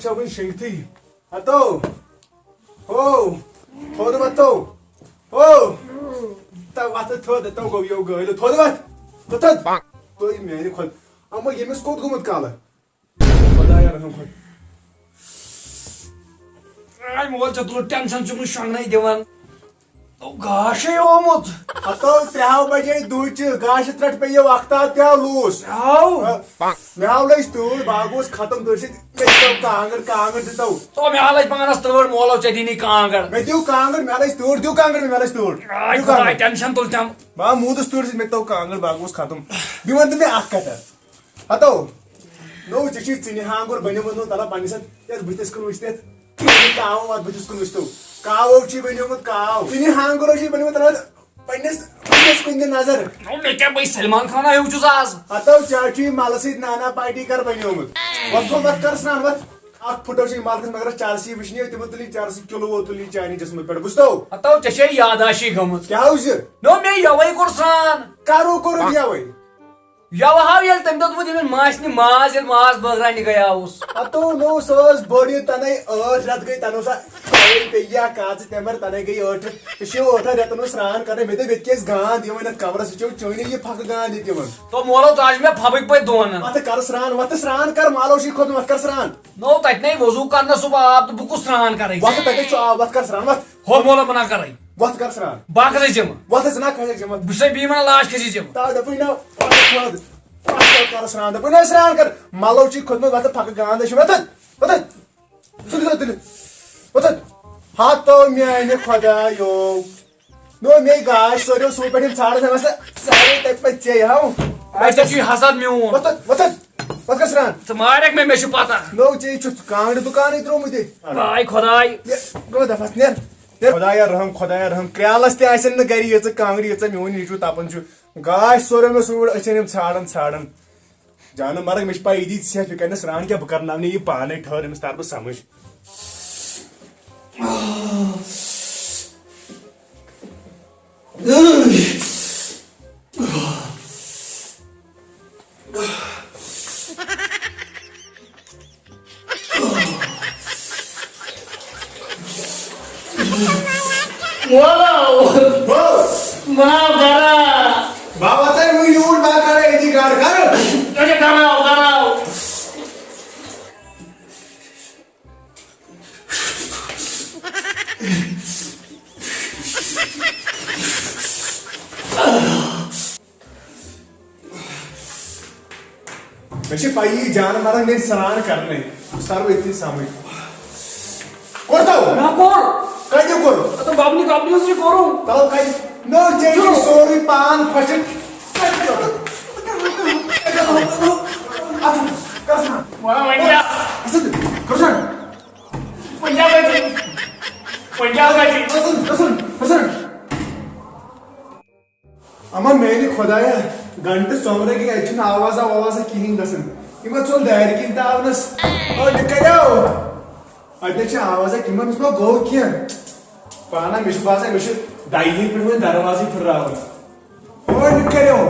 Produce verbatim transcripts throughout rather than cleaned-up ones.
چھا وٕنہِ شیٚنگتھٕے؟ ہتو۔ ہو۔ تھوٚد وۄتھو۔ ہو۔ تہ وۄتھ تھوٚد، تو گوٚو یو گٲلۍ۔ تھوٚد وۄتھ۔ تھوٚد، تھوٚد۔ تُہۍ میانہِ خۄد-، اما ییٚمِس کوٚت گوٚمُت کالہٕ؟ خۄدایا رحم کھوٚت۔ آے مول، ژےٚ تُلُتھ ٹینشن، چھُکھ نہٕ شۄنٛگنَے دِوان۔ او، گاش ہے آمُت۔ ہتو، ترٛےٚ ہاو بجے دُہچہِ، گاشہِ ترٛٹھ پیٚیہِ وقتہ تہِ آو لوٗس۔ ہاو۔ مےٚ آو لٔج تۭر، بہٕ گوس ختم تۭرِ سۭتۍ۔ مےٚ دِتو کانٛگٕر، کانٛگٕر دِتو۔ تو مےٚ آو لٔج پانس تۭر، مولو ژےٚ دِنی کانٛگٕر۔ مےٚ دِیِو کانٛگٕر، مےٚ لٔج تۭر، دِیِو کانٛگٕر، مےٚ لٔج تۭر۔ آے دِیِو خۄداے، کانٛگٕر۔ ٹینشن تُل تِم۔ بہٕ آو موٗدُس تۭرِ سۭتۍ، مےٚ دِتو کانٛگٕر، بہٕ گوس ختم۔ بیٚیہِ وَن تہٕ مےٚ اکھ کتھا۔ ہتو، نو، ژےٚ چھُے ژِنہِ ہانٛگُر بنیومُت، نو، تلہ پننِس اتھ، یتھ بٕتھِس کُن وٕچھتھ۔ کاوو اتھ بٕتھِس کُن وٕچھتو۔ کاوو چھُے بنیومُت کاو۔ ژِنہِ ہانٛگُر چھُے بنیومُت، تلہ پننِس بٕتھِس کُن دِ نظر۔ او، مےٚ کیٛاہ، بہٕ سلمان خانا ہیوٗ چھُس آز۔ ہتو، ژےٚ چھُے ملہٕ سۭتۍ نانا پارٹی کر بنیومُت۔ وۄتھ، وۄتھ کر سرٛان، وۄتھ۔ اکھ پھُٹو چھُے ملکس مگر چرسی وٕچھنہِ، تِمو تُلی چرسی کِلوٗ وو تُلی چانہِ جسمہٕ پٮ۪ٹھ، بوٗزتو؟ ہتو، ژےٚ چھے یاداشی گٔمٕژ۔ کیٛاہ ہو زِ؟ نو، مےٚ یوے کوٚر سرٛان۔ کرو کوٚرُتھ یوے؟ یوٕ ہاو ییٚلہِ تٔمۍ دوٚپ، دوٚپُن، ییٚمٮ۪ن ماسہِ نہِ ماز، ییٚلہِ ماز بٲگراونہِ گٔیاوُس۔ ہتو نو، سۄ ٲس بٔڑ عیٖد، تَنے ٲٹھ رٮ۪تھ گٔے، تَنہٕ اوس سۄ تَوَے پیٚیہِ یا کاژٕ تَمہِ بَرٕ، تَنے گٔے ٲٹھ رٮ۪تھ۔ ژےٚ چھِو ٲٹھَن رٮ۪تَن منٛز سرٛان کَران، مےٚ دوٚپ، ییٚتہِ کیٛازِ گانٛد یِوان یَتھ کَمرَس، ژےٚ چھو چٲنی یہِ پھَکہٕ گانٛد ییٚتہِ یِوان۔ تو مولو، ژٕ آز چھُ مےٚ پھَبٕکۍ پٲٹھۍ دونان۔ وۄتھ کَر سرٛان، وۄتھ سرٛان کَر، مالو چھُے کھوٚتمُت، وۄتھ کَر سرٛان۔ نو، تَتہِ نے وضوٗ کَرنَس صُبح آب تہٕ بہٕ کُس سرٛان کَرَے؟ وۄتھ تَتہِ چھُ آب، وۄتھ کَر سرٛان، وۄتھ۔ ہو مولو، بہٕ نا کَرَے۔ وۄتھ کر سران۔ بہٕ ہا کھسے جِم۔ وۄتھ حظ، نہ کھسے جِم۔ بہٕ چھُسے بیٚیہِ وَنان، لاش کھسی جِم۔ تا دَپُے نہ، وۄتھ کر سران۔ دَپُے نہ، سران کر۔ مَلو چھُے کھوٚتمُت، وۄتھ پھَکہٕ گانٛد چھِ۔ وۄتھ حظ، وۄتھ حظ۔ تُلِو، تُلِو۔ وۄتھ حظ۔ ہتو میٛانہِ خۄدایو۔ نو مے گاش سوریو سُہ پٮ۪ٹھ یِم ژھانٛڈَس، مےٚ باسان سارے تَتہِ پَتہٕ ژے ہاو۔ اَسہِ چھُے حسد میون۔ وۄتھ حظ، وۄتھ حظ۔ وۄتھ کر سران۔ ژٕ مارکھ مےٚ، مےٚ چھِ پَتہ۔ نو ژے چھُ کانٛگرِ دُکانٕے ترٛوومُت ییٚتہِ۔ واے خۄداے۔ یہِ گوٚو دَپَس نیر۔ خۄدایا رحم، خۄدایا رحم، کرٛالَس تہِ آسن نہٕ گرِ ییٖژٕ کانٛگرِ، ییٖژاہ میون نیٚچوٗ تَپان چھُ۔ گاش سورُے مےٚ سوٗر، أچھَن یِم ژھانٛڈان، ژھانٛڈان۔ جانہٕ مرگ، مےٚ چھِ پَے، یہِ دی ژےٚ، یہِ کَرِ نہٕ سرٛان کینٛہہ، بہٕ کَرناونہٕ یہِ پانَے ٹھٔہر، أمِس تَرٕ بہٕ سَمٕجھ۔ وولو! ہو! ما گرا! بابا، تۄہہِ وۄنۍ یوٗر ما کرے أتی گرٕ، گرٕ؟ اچھا، گراو، گراو۔ مےٚ چھِ پَیی، جانہٕ مرن ییٚلہِ سرٛان کرنَے، بہٕ تَرٕ أتھی سَمٕجھ۔ کوٚر تو؟ مےٚ کوٚر۔ کَتہِ کوٚر؟ اَتھ بَبنہِ کَپنہِ اوس یہِ کوٚرُن۔ تَلہٕ کَتہِ؟ نو، ژےٚ چھُے سورُے پان خۄشِک۔ کَتہِ کوٚر؟ اَتھ کر سا۔ وَلہٕ وۄنۍ کیٛاہ؟ اَصٕل، کر سا۔ وۄنۍ کیٛاہ گژھِ؟ وۄنۍ کیٛاہ گژھِ؟ اَصٕل، اَصٕل، اَصٕل۔ اما میانہِ خۄدایا، گنٹہٕ ژۄمرے گٔے، اتہِ چھُنہٕ آوازا ووازا کِہیٖنۍ گژھان۔ یِمن ژوٚل دارِ کِنۍ تاونس۔ او، یہِ کریو۔ اتہِ نَے چھِ آوازا، یِمن ما گوٚو کینٛہہ۔ پانہ مےٚ چھُ باسان، مےٚ چھُ دَیہِ ہِنٛدۍ پٲٹھۍ وۄنۍ دروازٕے پھِراوُن۔ او، یہِ کریو۔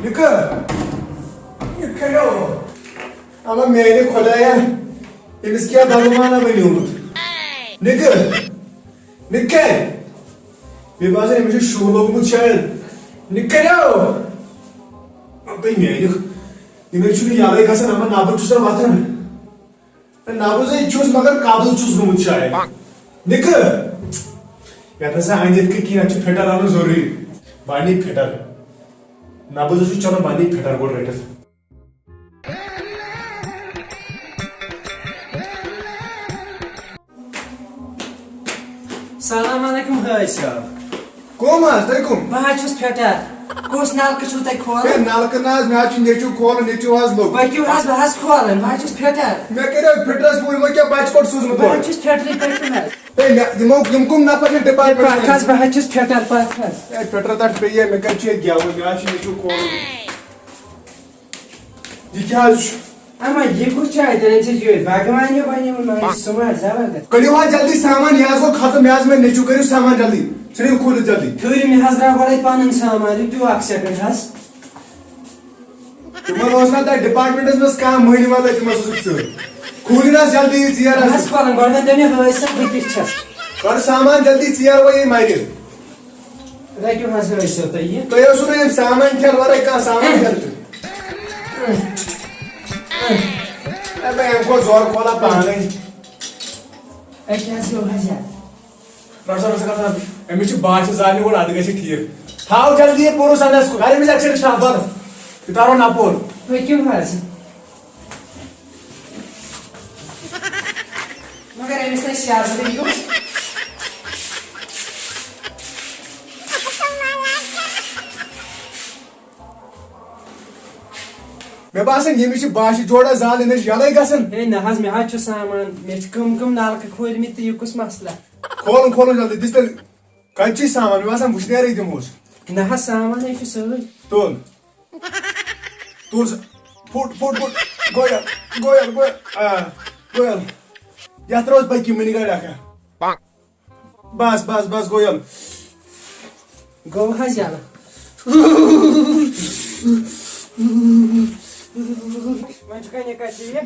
نِکہٕ۔ یہِ کریو۔ اما میانہِ خۄدایا، أمِس کیٛاہ دَگہٕ مانا بنیومُت؟ نِکہٕ۔ نِکہٕ۔ مےٚ باسان، أمِس چھُ شُر لوٚگمُت شاید۔ نِکہٕ۔ اَپٲرۍ میٛانہِ۔ یہِ نَے چھُنہٕ یَلَے گژھان، اَما نَبہٕ چھُس نہ وۄتھان۔ نَبہٕ زَے چھُس، مگر قبض چھُس گوٚمُت شاید۔ نِکہٕ۔ یَتھ نہ سا اَندِ یِتھ کٔنۍ کِہیٖنۍ، اَتھ چھُ فِٹَر اَنُن ضروٗری۔ بہٕ اَنہٕ یہِ فِٹَر۔ نَبہٕ زَے چھُس چَلان، بہٕ اَنہٕ یہِ فِٹَر گۄڈٕ رٔٹِتھ۔ السلام علیکم حٲج صٲب۔ کٕم حظ؟ تُہۍ کٕم؟ بہٕ حظ چھُس فِٹر۔ کُس نلکہٕ چھُو تۄہہِ کھولُن؟ ہے، نلکہٕ نہ حظ، مےٚ حظ چھُ نیٚچوٗ کھولُن، نیٚچوٗ حظ لوٚگ۔ پٔکِو حظ، بہٕ حظ کھولَن، بہٕ حظ چھُس فِٹر۔ مےٚ کٔرِو فِٹرَس پوٗرٕ، وۄنۍ کیٛاہ بَچہٕ کوٚٹ سوٗزمُت بہٕ اورٕ؟ حظ چھُس فِٹرٕے، پٔکِو حظ۔ ہے، مےٚ، یِمو، یِم کٕم نفر چھِ ڈِپارٹمنٹ پَکھ حظ، منٛز؟ بہٕ حظ چھُس فِٹر، پَکھ حظ۔ ہے، فِٹر تَتھ پیٚیہِ، مےٚ کَتہِ چھُ ییٚتہِ گٮ۪وُن؟ مےٚ حظ چھُ نیٚچوٗ کھولُن۔ یہِ کیٛاہ حظ چھُ؟ اما، یہِ کُس چھُ اَتہِ؟ أمۍ سۭتۍ چھُ بھگوان یہِ بنیومُت، مگر یہِ سُمارٹ زبردست۔ کٔرِو حظ جلدی سامان، یہِ حظ گوٚو ختم، یہِ حظ مےٚ نیٚچوٗ، کٔرِو سامان جلدی، ژھٕنِو کھوٗلِتھ جلدی۔ ٹھٔہرِو، مےٚ حظ درٛاو گۄڈَے پَنُن سامان، رُکِو اَکھ سیکنڈ حظ۔ تِمَن اوس نہ تَتہِ ڈِپارٹمنٹَس منٛز کانٛہہ مٔلۍ وَلہٕ، تِم حظ اوسُکھ ژٕ۔ کھوٗلِو نہ حظ جلدی یہِ ژیر حظ۔ بس پران، گۄڈٕ ؤنۍ تو مےٚ حٲج صٲب، بہٕ کِتھ چھَس؟ کر سامان جلدی، ژیر وۄنۍ یہِ مَرِ۔ رٔٹِو حظ حٲج صٲب تُہۍ یہِ۔ تۄہہِ اوسوُ نہٕ أمۍ سامان کھٮ۪تھ وَرٲے کانٛہہ سامان کھٮ۪تھ تہِ۔ اے بہٕ أمۍ کوٚر زورٕ کھولا پانَے۔ اَتہِ حظ یہِ حٲج صٲب۔ ڈاکٹر صٲب، ڈاکٹر صٲب، أمِس چھِ باسہِ زالنہِ گۄڈٕ، اَدٕ گژھِ ٹھیٖک۔ تھاو جلدی یہِ پوٚرُس اَنٛدَس کُن، اَدٕ أمِس اٮ۪کسِڈٮ۪نٛٹ چھُ اَپٲرۍ۔ یہِ تارو نَپوٚر۔ پٔکِو حظ۔ مگر أمِس نَے سیاستٕے گوٚو۔ مےٚ باسان، ییٚمِس چھِ باسہِ جوڑا زالٕنۍ، أسۍ یَلَے گژھان۔ ہے نہ حظ، مےٚ حظ چھُ سامان، مےٚ چھِ کٕم کٕم نَلکہٕ کھوٗلمٕتۍ تہٕ یہِ کُس مسلہٕ؟ کھولُن، کھولُن جلدی، دِس تیٚلہِ۔ کَتہِ چھُے سامان؟ مےٚ باسان، وٕشنیرٕے دِموس۔ نہ حظ، سامان ہے چھُ سۭتۍ۔ تُل۔ تُل سا۔ پھُٹ، پھُٹ، پھُٹ۔ گوٚو یَلہٕ، گوٚو یَلہٕ، گوٚو یَلہٕ۔ آ، گوٚو یَلہٕ۔ یَتھ ترٛٲوٕس بٔکِم مِنی گاڑِ اَکھا۔ بس، بس، بس، گوٚو یَلہٕ۔ گوٚو حظ یَلہٕ۔ وۄنۍ چھُ کَنہِ کَتہِ یہِ؟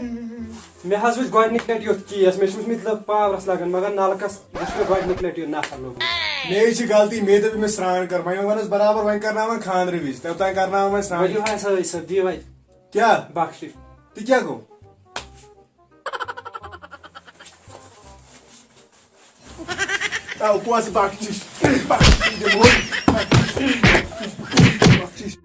مےٚ حظ وٕچھ گۄڈٕنِکۍ لَٹہِ یُتھ کیس، مےٚ چھِ وٕچھمٕتۍ لُکھ پاورَس لَگان، مگر نَلکَس وٕچھ مےٚ گۄڈٕنِکۍ لَٹہِ یُتھ نَفَر لوٚگمُت۔ مے چھِ غلطی، مے دوٚپ أمِس سرٛان کَر، وۄنۍ وَنَس برابر، وۄنۍ کَرناوَن خانٛدرٕ وِزِ، توٚتام کَرناوَن وۄنۍ سرٛان۔ ؤلِو حظ حٲج صٲب، دِیِو اَتہِ۔ کیٛاہ؟ بخشِش۔ تہِ کیٛاہ گوٚو؟ او، کۄس بخشِش؟ بخشِش دِمہوے۔ بخشِش۔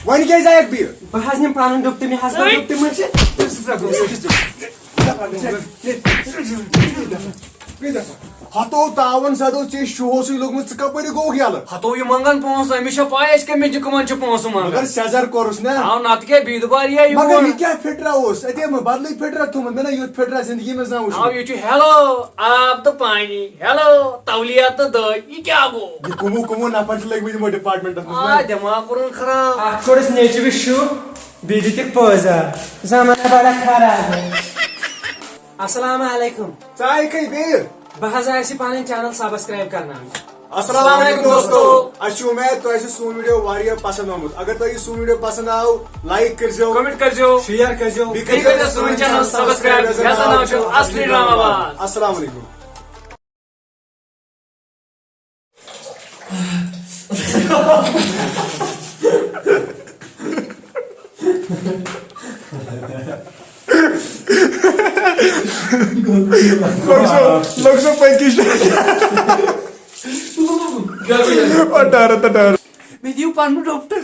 وۄنۍ کیٛازِ آیکھ بہٕ؟ بہٕ حظ نِمہٕ پنُن ڈُپٹہٕ، مےٚ حظ گوٚو ڈُپٹہٕ مٔشِتھ۔ ہتو تاون سدو ژےٚ شُہو سۭتۍ لوٚگمُت، ژٕ کپٲرۍ گوٚوکھ یَلہٕ؟ ہتو یہِ منٛگان پونٛسہٕ، أمِس چھا پاے أسۍ کَمہِ مےٚ چھِ کٕمن چھِ پونٛسہٕ منٛگان؟ مگر سیزر کوٚرُس نا۔ آو نتہٕ کیٛاہ بیٚیہِ دُبارٕ یِیہِ مگر یور۔ یہِ کیٛاہ فِٹرا اوس؟ اَتے مےٚ بدلٕے فِٹرا تھوٚمُت، مےٚ نا یُتھ فِٹرا زندگی منٛز نا وُچھمُت۔ آو یہِ چھُ ہیلو، آب تہٕ پانی، ہیلو، تولیہ تہٕ دٲے، یہِ کیٛاہ گوٚو؟ یہِ کُمو کُمو نفر چھِ لٔگۍ مٕتۍ یِمو ڈپارٹمنٹس منٛز آ، نا؟ دٮ۪ماغ کوٚرُن خراب۔ اَکھ کوٚرُس نیٚچوِس شُر، بیٚیہِ دِتِکھ پٲزار۔ زمانہ بڑا خراب ہے۔ السلام علیکم۔ ژٕ آیہِ کھے بیٚیہِ؟ بہٕ حظ آیس یہِ پنٕنۍ چینل سبسکرایب کرناونہِ۔ السلام علیکم دوستو، اسہِ چھِ اُمید تۄہہِ آسہِ سون ویڈیو واریاہ پسند آمُت۔ اگر تۄہہِ یہِ سون ویڈیو پسند آو، لایک کٔرزیو، کمنٹ کٔرزیو، شیئر کٔرزیو، بیٚیہِ بیٚیہِ کٔرزیو کٔرزیو سون سون چینل چینل سبسکرایب، سبسکرایب۔ یتھ زن ناو چھُ اصلی ڈرامہ باز۔ السلام علیکم۔ لوٚگ سُہ، لوٚگ سُہ پٔتۍ کِنۍ۔ اَٹارَتھ، اَٹارَتھ۔ مےٚ دِیِو پنُن ڈاکٹر۔